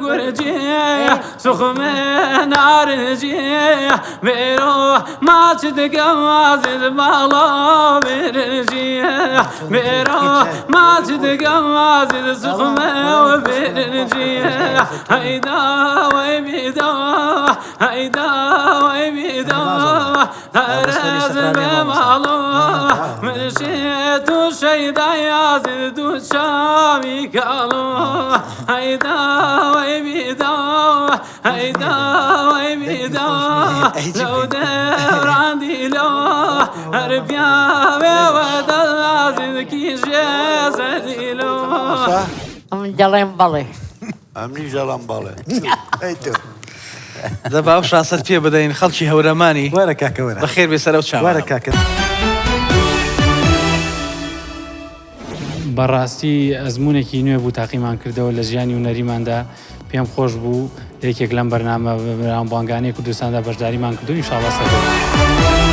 گورجێ سوخمێ نارنجێ بێرۆ ماچ دکەم ئازیز باڵا برنجێ بێرۆ ماچ دکەم ئازیز سوخمێ برنجێ هەیدا وەی بیدا هەیدا وەی بیدا هەرز بێ ماڵۆ من شێت و شەیدای ئازیز دوو چاوی کاڵۆ هەیدا وەی بیدا هەیدا وەی بیدا لەو دەوران دیلۆ هەر پیاوێ وەدە ئازیز کیژێ زەلیلۆ. ئەمن دەڵێم بەڵێ. ئەمنیش دەڵێم بەڵێ. ئەی تۆ. دە با ئەو شانسەت پێ بدەین خەڵکی هەورەمانی. وەرە کاکە وەرە. بەخێر بێ سەر ئەو چاوانەم. وەرە کاکە. بەڕاستی ئەزموونێکی نوێ بوو تاقیمان کردەوە لە ژیانی هونەریماندا پێم خۆش بوو لە یەکێک لەم بەرنامە بەناوبانگانەی کوردستاندا بەشداریمان کردو ئینشاڵڵا سەردەکەوین.